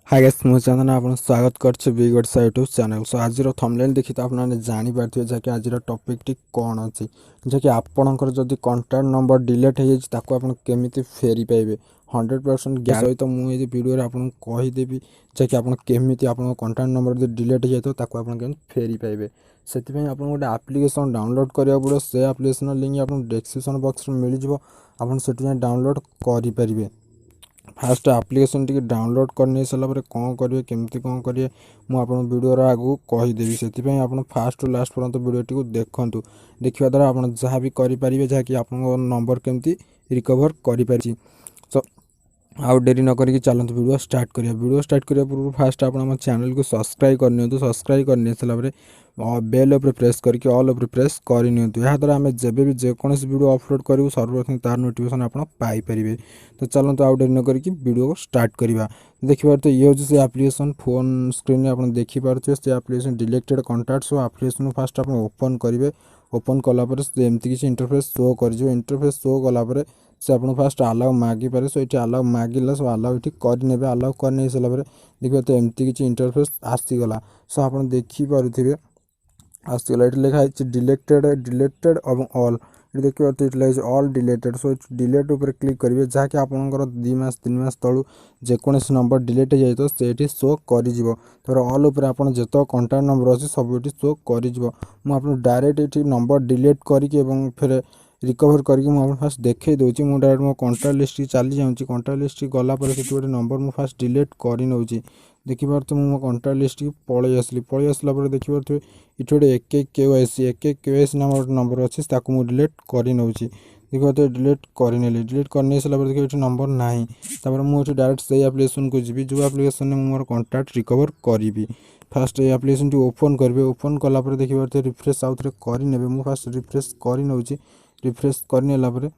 High guys, ମୁଁ ଚନ୍ଦନ, ଆପଣଙ୍କୁ ସ୍ୱାଗତ କରୁଛି big Odisha YouTube channel. So ଆଜିର ଥମ୍ବନେଲ୍ ଦେଖି ତ ଆପଣମାନେ ଜାଣିପାରୁଥିବେ ଯାହାକି ଆଜିର ଟପିକ୍ଟି କ'ଣ ଅଛି, ଯାହାକି ଆପଣଙ୍କର ଯଦି କଣ୍ଟାକ୍ଟ ନମ୍ବର ଡିଲେଟ୍ ହେଇଯାଇଛି, ତାକୁ ଆପଣ କେମିତି ଫେରି ପାଇବେ। 100% ସହିତ ମୁଁ ଏଇ ଭିଡ଼ିଓରେ ଆପଣଙ୍କୁ କହିଦେବି ଯାହାକି ଆପଣ କେମିତି ଆପଣଙ୍କ କଣ୍ଟାକ୍ଟ ନମ୍ବର ଯଦି ଡିଲେଟ୍ ହେଇଯାଇଥିବ, ତାକୁ ଆପଣ କେମିତି ଫେରି ପାଇବେ। ସେଥିପାଇଁ ଆପଣଙ୍କୁ ଗୋଟେ ଆପ୍ଲିକେସନ୍ ଡାଉନଲୋଡ଼୍ କରିବାକୁ ପଡ଼ିବ। ସେ ଆପ୍ଲିକେସନ୍ର ଲିଙ୍କ୍ ଆପଣଙ୍କୁ ଡେସ୍କ୍ରିପସନ୍ ବକ୍ସରେ ମିଳିଯିବ, ଆପଣ ସେଠୁ ଯାଇ ଡାଉନଲୋଡ଼୍ କରିପାରିବେ। ଫାଷ୍ଟ ଆପ୍ଲିକେସନ୍ ଟିକେ ଡାଉନଲୋଡ଼୍ କରିନେଇ ସାରିଲା ପରେ କ'ଣ କରିବେ, କେମିତି କ'ଣ କରିବେ, ମୁଁ ଆପଣଙ୍କୁ ଭିଡ଼ିଓର ଆଗକୁ କହିଦେବି। ସେଥିପାଇଁ ଆପଣ ଫାଷ୍ଟରୁ ଲାଷ୍ଟ ପର୍ଯ୍ୟନ୍ତ ଭିଡ଼ିଓଟିକୁ ଦେଖନ୍ତୁ। ଦେଖିବା ଦ୍ୱାରା ଆପଣ ଯାହା ବି କରିପାରିବେ, ଯାହାକି ଆପଣଙ୍କ ନମ୍ବର କେମିତି ରିକଭର୍ କରିପାରିଛି। ତ ଆଉ ଡେରି ନ କରିକି ଚାଲନ୍ତୁ ଭିଡ଼ିଓ ଷ୍ଟାର୍ଟ କରିବା। ଭିଡ଼ିଓ ଷ୍ଟାର୍ଟ କରିବା ପୂର୍ବରୁ ଫାଷ୍ଟ ଆପଣ ଆମ ଚ୍ୟାନେଲକୁ ସବସ୍କ୍ରାଇବ୍ କରିନିଅନ୍ତୁ। ସବସ୍କ୍ରାଇବ୍ କରିନେଇ ସାରିଲା ପରେ ବେଲ୍ ଉପରେ ପ୍ରେସ୍ କରିକି ଅଲ୍ ଉପରେ ପ୍ରେସ୍ କରିନିଅନ୍ତୁ। ଏହାଦ୍ୱାରା ଆମେ ଯେବେ ବି ଯେକୌଣସି ଭିଡ଼ିଓ ଅପଲୋଡ଼ କରିବୁ, ସର୍ବପ୍ରଥମେ ତାର ନୋଟିଫିକେସନ୍ ଆପଣ ପାଇପାରିବେ। ତ ଚାଲନ୍ତୁ ଆଉ ଡେରି ନ କରିକି ଭିଡ଼ିଓ ଷ୍ଟାର୍ଟ କରିବା। ଦେଖିପାରୁଥିବେ, ଇଏ ହେଉଛି ସେ ଆପ୍ଲିକେସନ୍। ଫୋନ୍ ସ୍କ୍ରିନ୍ରେ ଆପଣ ଦେଖିପାରୁଥିବେ ସେ application deleted contact. So application first ଆପଣ ଓପନ୍ କରିବେ। ଓପନ୍ କଲା ପରେ ସେ ଏମିତି କିଛି ଇଣ୍ଟରଫେସ୍ ଶୋ କରିଯିବ। ଇଣ୍ଟରଫେସ୍ ଶୋ କଲା ପରେ ସେ ଆପଣଙ୍କୁ ଫାଷ୍ଟ ଆଲାଉ ମାଗିପାରେ। ସୋ ଏଠି ଆଲାଉ ମାଗିଲା, ସୋ ଆଲାଉ ଏଠି କରିନେବେ। ଆଲାଉ କରିନେଇ ସାରିଲା ପରେ ଦେଖିବେ ତ ଏମିତି କିଛି ଇଣ୍ଟରଫେସ୍ ଆସିଗଲା। ସୋ ଆପଣ ଦେଖିପାରୁଥିବେ ଆସିଗଲା। ଏଠି ଲେଖା ହେଇଛି ଡିଲେକ୍ଟେଡ଼, ଡିଲେଟେଡ଼ ଏବଂ ଅଲ୍। ଏଠି ଦେଖିପାରୁଥିବେ, ଏଠି ଲେଖା ହେଇଛି ଅଲ୍ ଡିଲେଟେଡ଼। ସୋ ଏଠି ଡିଲେଟ୍ ଉପରେ କ୍ଲିକ୍ କରିବେ, ଯାହାକି ଆପଣଙ୍କର 2 ମାସ 3 ମାସ ତଳୁ ଯେକୌଣସି ନମ୍ବର ଡିଲେଟ୍ ହେଇଯାଇଥିବ, ସେ ଏଠି ଶୋ କରିଯିବ। ତାପରେ ଅଲ୍ ଉପରେ ଆପଣ ଯେତେକ କଣ୍ଟାକ୍ଟ ନମ୍ବର ଅଛି, ସବୁ ଏଠି ଶୋ କରିଯିବ। ମୁଁ ଆପଣଙ୍କୁ ଡାଇରେକ୍ଟ ଏଠି ନମ୍ବର ଡିଲେଟ୍ କରିକି ଏବଂ ଫେରେ ରିକଭର୍ କରିକି ମୁଁ ଆପଣଙ୍କୁ ଫାଷ୍ଟ ଦେଖାଇ ଦେଉଛି। ମୁଁ ଡାଇରେକ୍ଟ ମୋ କଣ୍ଟାକ୍ଟ ଲିଷ୍ଟକି ଚାଲି ଯାଉଛି। କଣ୍ଟାକ୍ଟ ଲିଷ୍ଟକି ଗଲା ପରେ ସେଠି ଗୋଟେ ନମ୍ବର ମୁଁ ଫାଷ୍ଟ ଡିଲେଟ୍ କରିନେଉଛି। ଦେଖିପାରୁଥିବେ, ମୁଁ ମୋ କଣ୍ଟାକ୍ଟ ଲିଷ୍ଟକି ପଳେଇ ଆସିଲି। ପଳେଇ ଆସିଲା ପରେ ଦେଖିପାରୁଥିବେ, ଏଠି ଗୋଟେ ଏକେ କେ ୱାଇ ସି, ଏକେ କେ ୱାଇ ସି ନାମକ ଗୋଟେ ନମ୍ବର ଅଛି, ତାକୁ ମୁଁ ଡିଲେଟ୍ କରିନେଉଛି। ଦେଖିପାରୁଥିବେ, ଡିଲେଟ୍ କରିନେଲି। ଡିଲେଟ୍ କରିନେଇ ସାରିଲା ପରେ ଦେଖିବେ, ଏଠି ନମ୍ବର ନାହିଁ। ତାପରେ ମୁଁ ଏଠି ଡାଇରେକ୍ଟ ସେଇ ଆପ୍ଲିକେସନ୍କୁ ଯିବି, ଯେଉଁ ଆପ୍ଲିକେସନ୍ରେ ମୁଁ ମୋର କଣ୍ଟାକ୍ଟ ରିକଭର୍ କରିବି। ଫାଷ୍ଟ ଏଇ ଆପ୍ଲିକେସନ୍ଟି ଓପନ୍ କରିବେ। ଓପନ୍ କଲା ପରେ ଦେଖିପାରୁଥିବେ, ରିଫ୍ରେଶ୍ ଆଉ ଥରେ କରିନେବେ। ମୁଁ ଫାଷ୍ଟ ରିଫ୍ରେଶ୍ କରିନେଉଛି। ରିଫ୍ରେଶ୍ କରିନେଲା ପରେ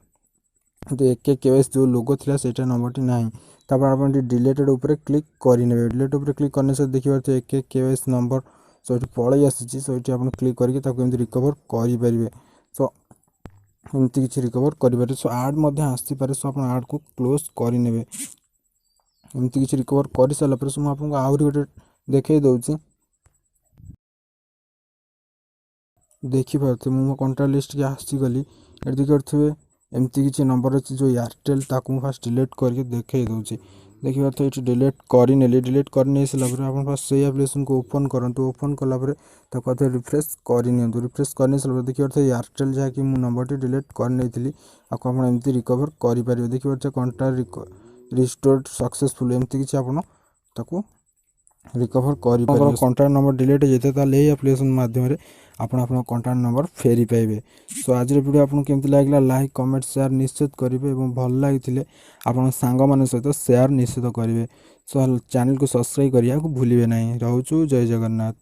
ଏକେ କେ ୱାଇ ସି ଯେଉଁ ଲୋଗୋ ଥିଲା, ସେଇଟା ନମ୍ବରଟି ନାହିଁ। ତାପରେ ଆପଣ ଏଠି ଡିଲେଟେଡ଼ ଉପରେ କ୍ଲିକ୍ କରିନେବେ। ଡିଲେଟ୍ ଉପରେ କ୍ଲିକ୍ କରିନେ ସାର୍ ଦେଖିପାରୁଥିବେ, ଏକେ K Y C number so ଏଠି ପଳେଇ ଆସିଛି। ସୋ ଏଠି ଆପଣ କ୍ଲିକ୍ କରିକି ତାକୁ ଏମିତି ରିକଭର୍ କରିପାରିବେ। ସୋ ଏମିତି କିଛି ରିକଭର୍ କରିପାରିବେ। ସୋ ଆଡ଼୍ ମଧ୍ୟ ଆସିପାରେ, ସୋ ଆପଣ ଆଡ଼୍କୁ କ୍ଲୋଜ୍ କରିନେବେ। ଏମିତି କିଛି ରିକଭର୍ କରିସାରିଲା ପରେ, ସୋ ମୁଁ ଆପଣଙ୍କୁ ଆହୁରି ଗୋଟେ ଦେଖାଇ ଦେଉଛି। ଦେଖିପାରୁଥିବେ, ମୁଁ ମୋ କଣ୍ଟାକ୍ଟ ଲିଷ୍ଟକି ଆସିଗଲି। ଏଠି ଦେଖିପାରୁଥିବେ, ଏମିତି କିଛି ନମ୍ବର ଅଛି ଯେଉଁ ଏୟାରଟେଲ୍, ତାକୁ ମୁଁ ଫାଷ୍ଟ ଡିଲେଟ୍ କରିକି ଦେଖାଇ ଦେଉଛି। ଦେଖିପାରୁଥିବେ, ଏଠି ଡିଲେଟ୍ କରିନେଲି। ଡିଲେଟ୍ କରିନେଇ ସାରିଲା ପରେ ଆପଣ ଫାଷ୍ଟ ସେଇ ଆପ୍ଲିକେସନ୍କୁ ଓପନ୍ କରନ୍ତୁ। ଓପନ୍ କଲା ପରେ ତାକୁ ଆଉଥରେ ରିଫ୍ରେଶ୍ କରିନିଅନ୍ତୁ। ରିଫ୍ରେଶ୍ କରିନେଇ ସାରିଲା ପରେ ଦେଖିପାରୁଥିବେ, ଏୟାରଟେଲ୍ ଯାହାକି ମୁଁ ନମ୍ବରଟି ଡିଲେଟ୍ କରିନେଇଥିଲି, ଆକୁ ଆପଣ ଏମିତି ରିକଭର୍ କରିପାରିବେ। ଦେଖିପାରୁଥିବେ, କଣ୍ଟାକ୍ଟ ରିଷ୍ଟୋର୍ଡ ସକ୍ସେସଫୁଲ୍। ଏମିତି କିଛି ଆପଣ ତାକୁ ରିକଭର୍ କରିପାରିବେ। କଣ୍ଟାକ୍ଟ ନମ୍ବର ଡିଲେଟ୍ ହେଇଯାଇଥିବ, ତାହେଲେ ଏଇ ଆପ୍ଲିକେସନ୍ ମାଧ୍ୟମରେ ଆପଣ ଆପଣଙ୍କ କଣ୍ଟାକ୍ଟ ନମ୍ବର ଫେରି ପାଇବେ। ସୋ ଆଜିର ଭିଡ଼ିଓ ଆପଣଙ୍କୁ କେମିତି ଲାଗିଲା, ଲାଇକ୍, କମେଣ୍ଟ, ସେୟାର ନିଶ୍ଚିତ କରିବେ ଏବଂ ଭଲ ଲାଗିଥିଲେ ଆପଣ ସାଙ୍ଗମାନଙ୍କ ସହିତ ସେୟାର ନିଶ୍ଚିତ କରିବେ। ସୋ ଚ୍ୟାନେଲକୁ ସବସ୍କ୍ରାଇବ୍ କରିବାକୁ ଭୁଲିବେ ନାହିଁ। ରହୁଛୁ, ଜୟ ଜଗନ୍ନାଥ।